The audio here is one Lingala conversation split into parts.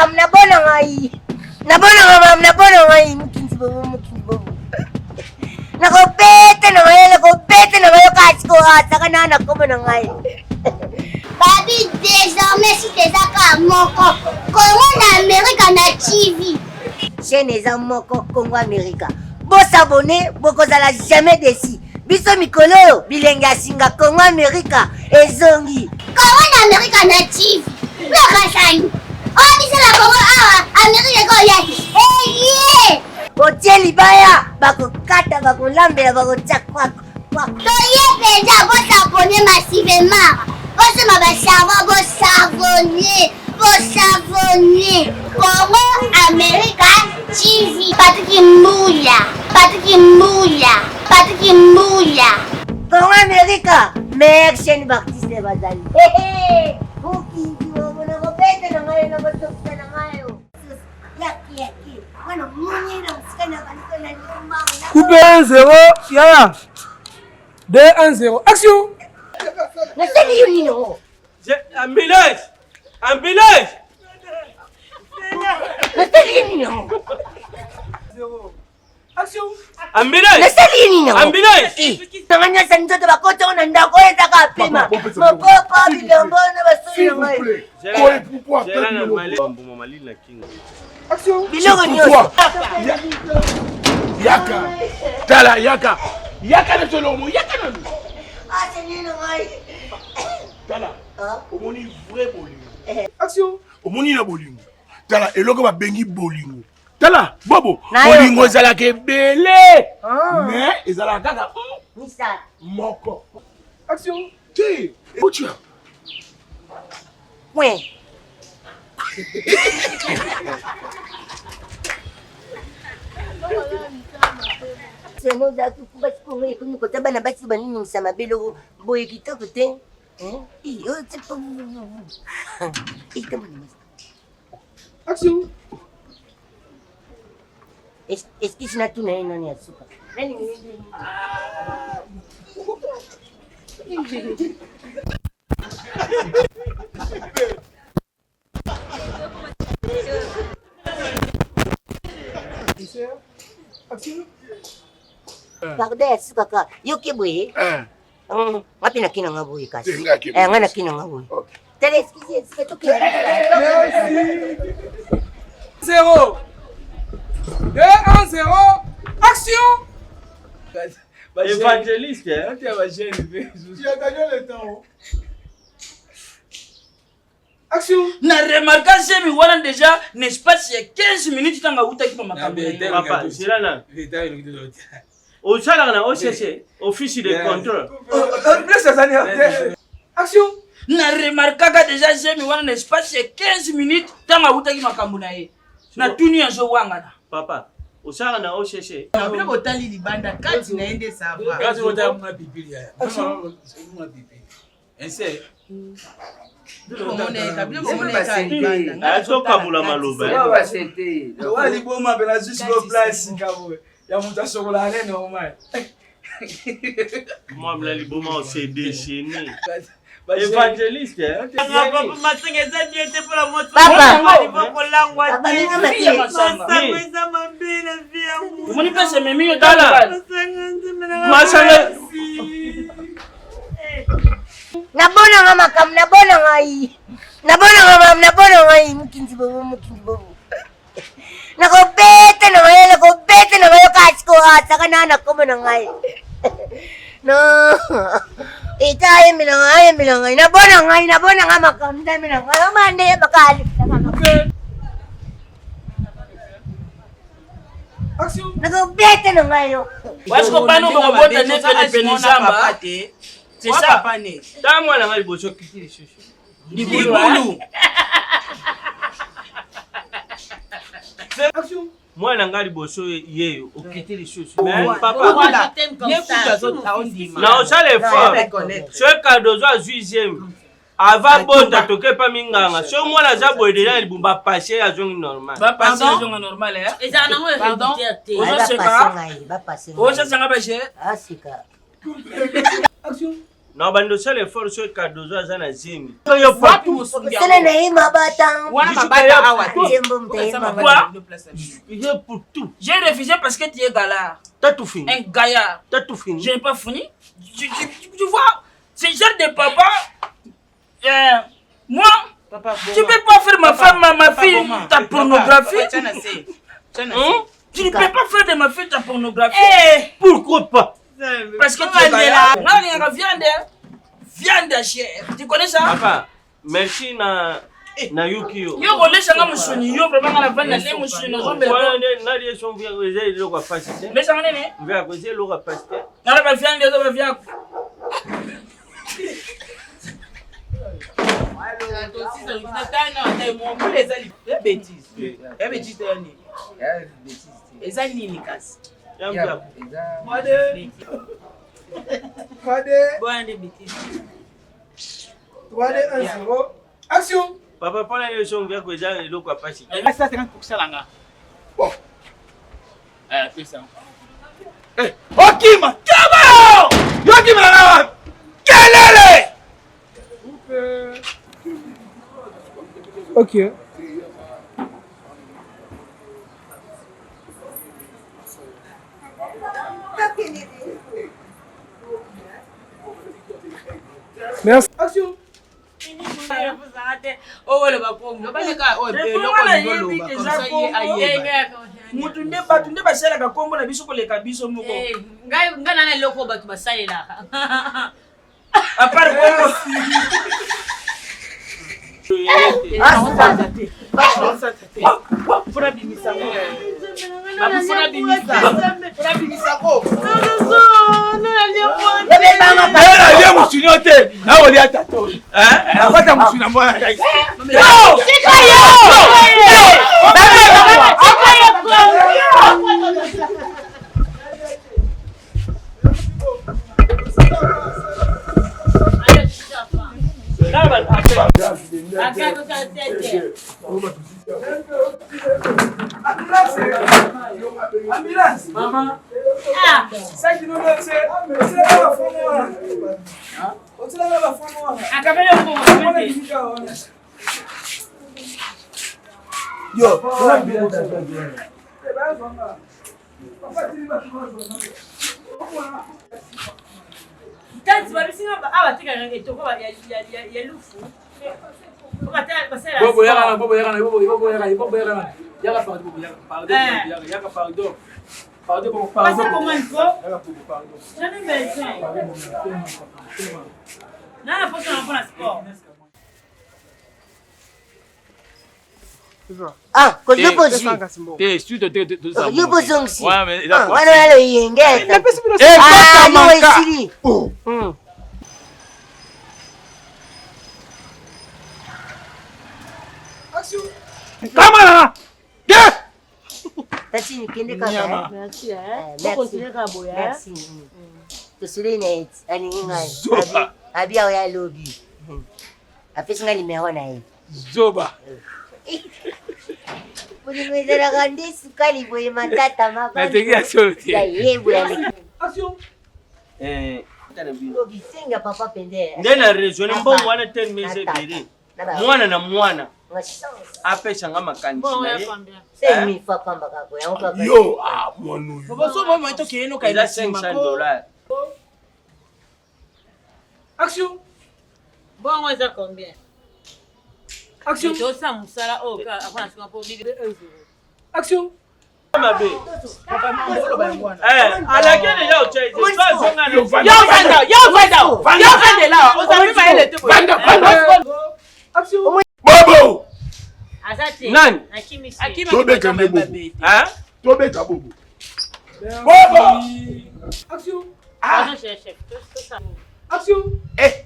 makambo na bona ngai na bona ngai makambo na bona ngai mokinzi bobo mokinzi bobo nakobeta na ngai nakobeta na ngai kasi koasaka na na kombo na ngai. Babi désormais site eza kaka moko Congo na Amerika na TV. Chaîne eza moko Congo Amerika. Bosabone bokozala jamais déçu. Biso mikolo oyo bilenge ya singa Congo Amerika ezongi. Congo na Amerika na TV. Lokasani. Oyo biso na Congo awa Amerika ekoya te. Eye! Otie libaya bakokata bakolambela bakotia kwako kwako. Toye mpenza bosabone massivement. Bosomba ba savon bosavone bosavone. Congo Amerika TV. Patrick Mbuya. Patrick Mbuya. Patrick Mbuya. Congo Amerika meilleure chaîne b'artiste bazali. Mokinzi bobo nakobeta na ngai nakosokisa na ngai Coupe 1 0 yaya 2 1 0 action. Nasali yo nini yango? Ambulance! Ambulance! Nasali yo nini yango? Ambulance! Nasali yo nini yango? Ambulance! Nanga nyonso nzoto bakoti yango na ndako oyo ezaka pema mopopo bilombo na basuli na ngai biloko nyonso. Yaka tala yaka yaka na tolomo yaka na asenino ngai tala omoni vrai bolingo omoni na bolingo tala eloko babengi bolingo tala bobo bolingo ezalaka ebele mais ezalaka kaka moko Action. Te otia point. Seno ozalaki basi kongo ekomi kota bana basi baniningisa mabele boye kitoko te. Action. Excuse natuna ye nani ya suka. Pardon ya suka kaka yoki boye nga mpe nake na nga boye kasi nga nake na nga boye tala excuse esika tokende. 0 2 1 0 action. Évangéliste, hein? Tu as gagné le temps. Action. Na remarka zemi wana déjà na espace ya 15 minutes ntango awutaki pa makambo na ye. Papa, zela na. Osalaka na OCC, Office de contrôle. Action. Na remarkaka déjà zemi wana na espace ya 15 minutes ntango awutaki makambo na ye. Natuni azowangana. Papa, osalaka na OCC. Bino botali libanda kati na ye nde ça va. Azokabola maloba. Owa liboma mpe nazwi sikoyo place sika boye ya moto asokolaka ne normal. Mwamla liboma ose déchaîné. Évangéliste, hein? Masanga eza bien te mpona Papa. motokolangwa Papa, te. ninga mabe. Masango eza mabe na vie yango. Omoni mpe sememi yo. Tala. Masanga nzambe na Masanga. Nabonanga makambo nabona ngai nabonanga makambo nabona ngai mokinzi bobo mokinzi bobo nakobeta na ngai nakobeta na ngai kasi koasaka na na kombo na ngai no ita ayembela ngai ayembela ngai nabona ngai nabona ngai makambo nzambe na ngai omande bakali. Action. Nakobeta na ngai yo. Parce bana bokobota nde penepene zamba. C'est ça. Papa ne. Tala mwana ngai liboso kiti lisusu. Libulu. Action. Mwana ngai liboso yeyo okiti lisusu. Mais papa, Voilà. Ye kutu azotaondima. na osala effort. Reconnaître. Soki Cardozo azwi zemi ava bota toke pa minganga soki mwana aza boye deja na libumba passe azongi normal. Bapase azonga normal eh? Ezala nango Pardon? héréditaire te. Ozo Bapase seka. ngai bapase Ozosanga baje. asika. Action. Na bando osala effort soki Cardozo aza na zemi. Wapi mosungi yango? Sala na ye mabata. Wana mabata awa te. Nzembo moto ye mabata. Quoi? J'ai pour tout. J'ai refusé parce que tu es galard. T'as tout fini. Un gaillard. T'as tout fini. Je n'ai pas fini. Tu vois, ce genre de papa, moi, Papa, tu peux pas faire ma femme, ma Papa, fille, Boma. ta pornographie. Papa, tiens, c'est. Tiens, Hein? Tu ne peux pas faire de ma fille ta pornographie. Pourquoi pas? Parce que tu es gaillard. Non, il y a viande. hein. Viande chère. Tu connais ça? Papa, merci na na yuki yo. Yo kolesanga mosuni yo vraiment nga navandi na mosuni nazombela Wana nde nali eso mvia eza eloko ya pasi te. lesanga nini Mvia ko eza eloko ya pasi te. nala baviande eza baviako eza nini kasi Ya mvia. 3 2 Bwana nde bêtise. 3 2 1 0 action. Papa mpona yo eso mvia ko eza eloko ya pasi te. Okima keba yo okima na wapi kelele. Ok. Merci. Action. Mutu nde bato nde basalaka nkombo na biso koleka biso moko. Ngai ngai nana eloko bato basalelaka. Apart kombo. Nalia mosuni oyo te, nakolia tata oyo. Nakota mosuni na mwana ngai. Ambulance. Mama. Ça qui nous donne, c'est c'est la fond noire. C'est la fond noire. Akabele mbongo On est te. Yo, Tanti babisinga awa batekaka etoko ya lufu. Bobo yaka na, bobo yaka na, bobo bobo yaka, bobo yaka na. Yaka pardon, bobo yaka pardon, yaka yaka pardon. Pardon, bobo pardon. Pasa comment il faut? Yaka bobo pardon. J'en ai besoin. Nana posa na mpona sport. Ah, koyo bozwi. Te, surtout te te Yo bozongisi. Ouais, mais eza Ah, wana wana loyenge. Eh, Ah, bata yo manka. esili. Kama na. Te. Tati kende kaka. Nyama. eh. Merci, hein. Eh, Bokontinue kaka boye, hein. Merci. Tosoli na ye alingi ngai. Zoba. Abi awa ya lobi. Apesi ngai numero na ye. Zoba. Bolingo ezalaka nde sukali boye matata Nateki ya solo te. yeboya Eh, obisenga papa pende. nde na raisonne mbongo wana telema eza ebele. Mwana na mwana apesanga makanisi Bon, na ya ye. combien? Yo, ah mwana oyo. Eza 500 dollars. Action. Bongo eza combien? Action. Tosala mosala oyo kaka akona singa mpo bibi. Action. Mabe. Eh, alaki deja otya ete. So azonga na Yo, vanda. Yo vanda yo vandela ozali mayele te boye. Vanda, vanda. Action. Bobo. Aza te. Nani? Akimisi. Akima Tobeka nde bobo. Hein? Tobeta bobo. Bobo. Action. Pardon, cher chef. Tosala. Action. Eh.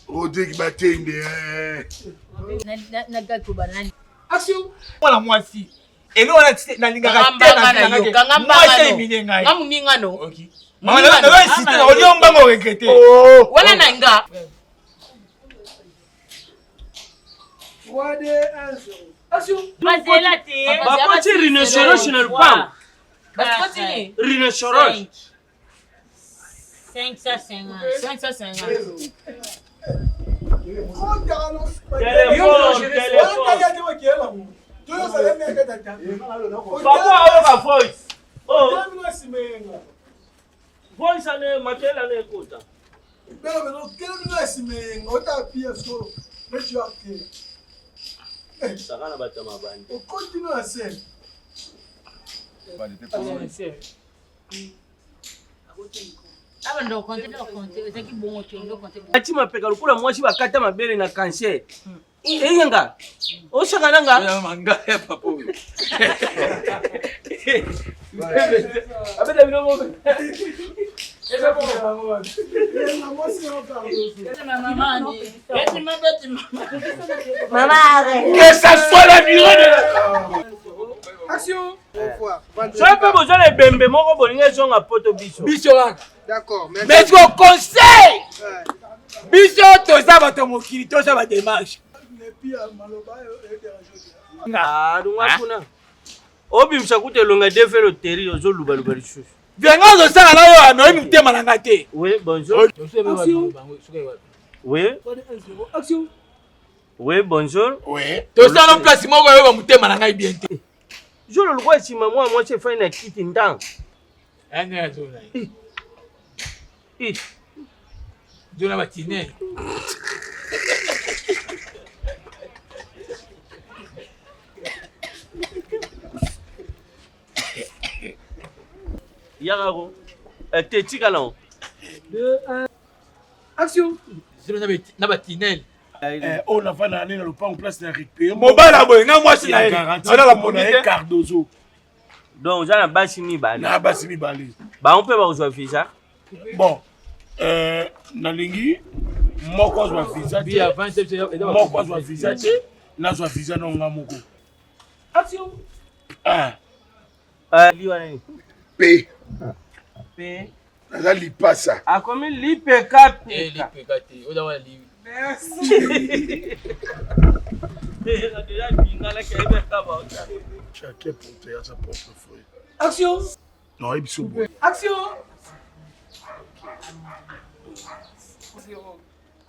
Rodrigue Batende. eh. Na gag ko banani. Action. Mwana mwasi elo wana ti- nalingaka Kanga te mbanga na yo, kanga mbanga mwasi no. emine ngai Nga moninga no. Ok. Mama, nazo insiste na olia mbango regrete Oh. Wana na nga. 3 2 1 0 Action. Bazela te. Bakoti rhinocéros na lupango. Bakoti nini? Rhinocéros. 550. 550. Téléphone, téléphone. Papa ayoka voice. Oh. Voice ane matela ne ekota. Saka na bato ya mabandi. Ati mapeka lokola mwasi bakata mabele na cancer. Eyenga. Osaka nanga. Mangala ya papa oyo. Abeta bino moko. Que ça soit la durée de la... Action. Soki mpe boza na ebembe moko bolingi ezonga poto biso. Biso kaka. D'accord, merci. Mais siko conseil biso toza bato ya mokili toza ba démarche. Ah, longwa kuna. Obimisa kuta elonga defe loteri ozolubaluba lisusu. Venga ozosala na yo ameoyi motema na nga te. Oui, bonjour. Oui. Action. Oui, bonjour. Oui. Tosala no place moko oyoba motema na ngai bien te. Zolo lokola nsima mwa mwasi efai na kiti ndanga. Eh. Zona batine. Yaka ko. Eh, te tikala ngo. Action. Na batinel. Oyo navanda na nde na lopango place na récupéré Mobala boye nga mwasi na ye. garanti Naza kombo na ye na te. Cardozo. Donc oza na basi mibale. Na basi mibale. Bango mpe bakozwa visa. Bon, nalingi moko azwa visa te. Moko azwa visa te, nazwa visa na nga moko. Action. Ah, Li wana nini? P. P. Naza lipasa. Akomi lipeka peka. Lipeka te. Oza wana li. Merci. Chacun portera sa propre fruit. Action. Non, biso boye. Action.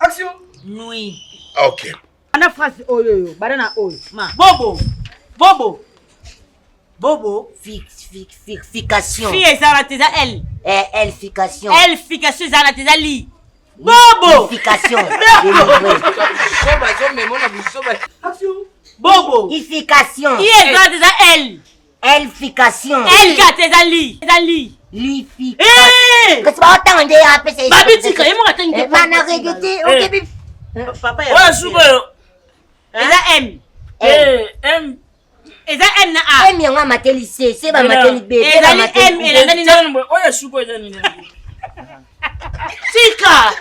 Action. Nui. Ah, ok. Bana phrase oyo oyo, bana na oyo. Ma. Bobo. Bobo. Bobo. Fication. Fi ezala te eza L. Eh, Elfication. Elfication ezala te eza li. Bobo. Fication. Bobo. Ification. I ezala te eza L. Elfication. L ka te eza li. Eza li. Lification. Kasi baotanga nde apesa ye. Babi tika, ye moko atangi te. Eh, bana regete, okebi. Papa ya. Oyo suka oyo. Eza M. M. Eza M na A. M yango amateli C, C bamateli B, B Ezali bamateli M elandani na Oyo suka eza nini? Tika.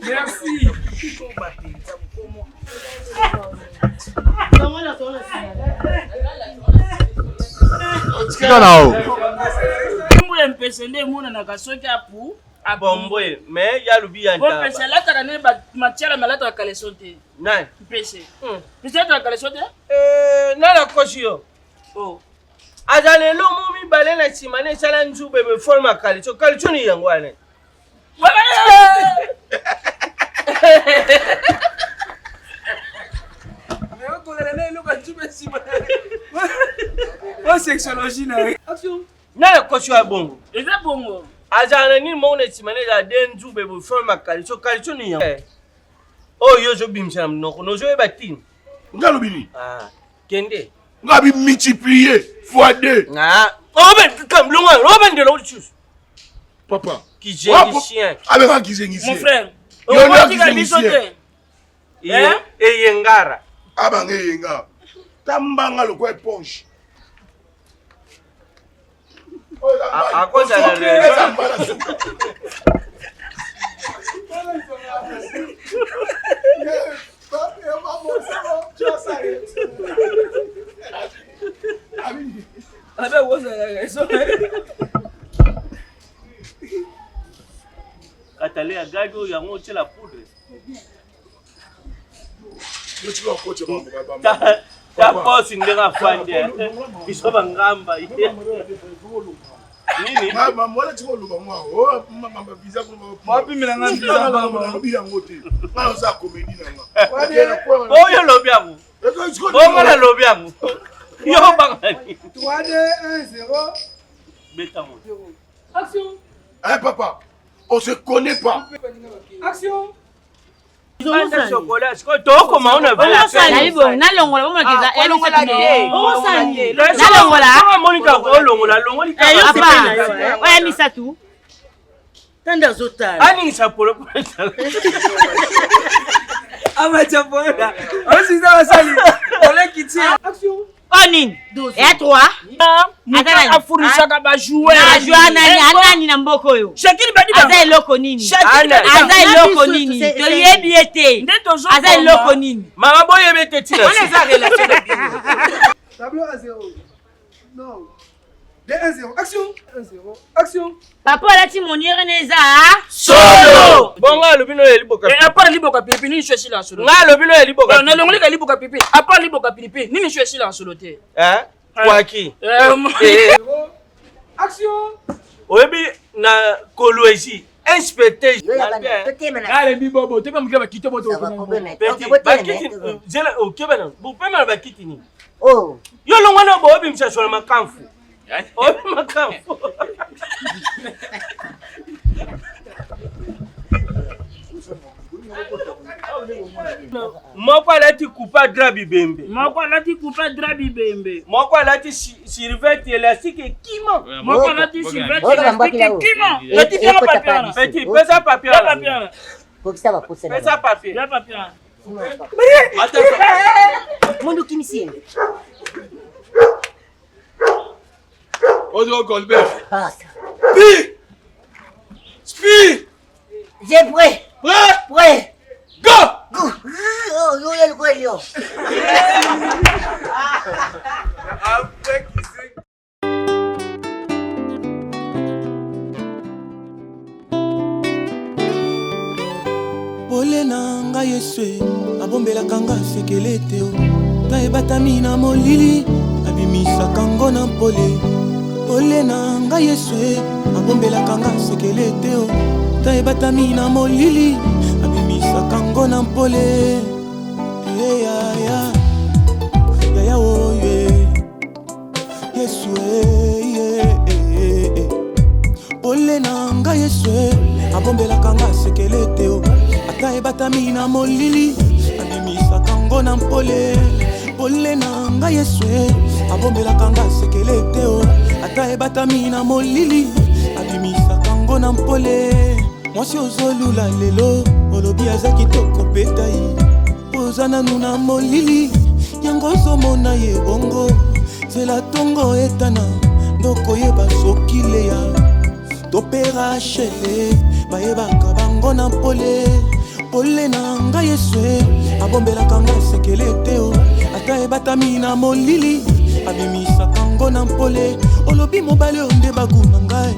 Merci. Tika na o. Mbula ya mpese nde emonanaka soki apu Bombwe, mais ya lubi ya Po ntaba. mpese alataka nde matiala me alataka caleçon te. Nani? Mpese. Mpese alataka caleçon te? Eh, nani akosi yo? Oh. Aza lelo mo mibale na nsima na esala nzube be forme ya caleçon. Caleçon ni yango wana. Oyo sexologie na ye. Nani akosi yo ya bongo? Eza bongo. Azala na nini moko na nsima na ezala de nzube bo forme ya caleçon. Caleçon ni yango. Oyo yo ozobimisa na monoko, nozoyeba ntina. Nga lobi nini? Ah, kende. Nga bi multiplier fois 2. Ah, obe kam longwa, obe ndelo lisusu. Papa. Kizengi chien. Abeka kizengi Mon frère. Yo nde Okotika biso kizengi te. Eh? Eyengara. Abanga eyenga. Tambanga lokola éponge. Akozala Eza mbala suka. Abe kozala raison. Katale ya gagi oyo yango otiela poudre. Ta posi ndenge afandi biso bangamba ye. Nini? Mwana tika oloba mwa mama visa Wapimela nga visa pamba. nalobi yango te nga oza comédie na nga Oyo olobi yango. Bongo nalobi yango. Yo bangani. 3 2 1 0 Beta ngo. Action. Hein papa, on se connaît pas. Action. Banda chocolat, sikoyo tokoma ona Nalongola nalongola. Monika olongola longoli. Oya misatu. Tanda azotala. Aningisa polo. Amacha pona. Osisa basali. Oleki tie. Action. Oyo nini? Eya 3. Moto afurisaka bajoueur. Bajoueur nani? Anani na mboka oyo? Shakili Badibanga. Aza eloko nini? Shakili Badibanga. Aza eloko nini? Toyebi ye te. Nde tozokoma. Aza eloko nini? Mama boyebi ete tina. Wana eza relation na bino. Tableau à 0. Non. 2 1 0. Action. 1 0. Action. Papa alati moniere na eza Solo. Bongo alobi no ya liboka. Eh, à part liboka pilipili nini so esila solo. Nga alobi no ya liboka. Nalongolika liboka pilipili à part liboka pilipili nini so esila solo te. Hein? Kwaki. Eh, Eh, 0. Action. Oyebi na Kolwezi inspecteur. Nalembi bobo te mpe bakite boto. Petit, bakiti zela okebana bopema na bakiti nini? Yo longwa na bo obimisa solo makamfu. Obi makamfu. Moko alati kupa dra bibembe. Moko alati kupa dra bibembe. Moko alati survêt élastique ekima. Moko alati survêt élastique ekima. Petit pesa papier wana. Petit pesa papier Ya wana. papier wana. Kokisa bapusa na Pesa papier. Ya papier wana. Mundu kimisi. Ozo Colbert. Ah, Pi. Spi. J'ai prêt. Prêt. Prêt. Go. Go. Oh, yo yo yo yo. Après qui c'est Pole na ngai Yesu abombelaka nga sekele te o ta ebatami na molili abimisaka ngo na pole. Pole na ngai Yesu abombelaka nga sekele te o ta ebatami na molili abimisaka ngo na pole. Eyaya yaya oyo eh. Yesu eh, eh, eh, eh. Pole na ngai Yesu abombelaka nga sekele te o ata ebatami na molili abimisaka ngo na mpole. Pole na ngai Yesu abombelaka nga sekele te o ata ebatami na molili abimisaka ngo na mpole. Mwasi ozolula lelo olobi aza kitoko petai po oza nanu na molili yango ozomona ye bongo nzela ntongo etana ndokoyeba soki leya to mpe Rachele bayebaka bango na pole. Pole na ngai Yesu abombelaka nga sekele te o ata ebatami na molili abimisaka ngo na mpole. Olobi mobali oyo nde bagu na ngai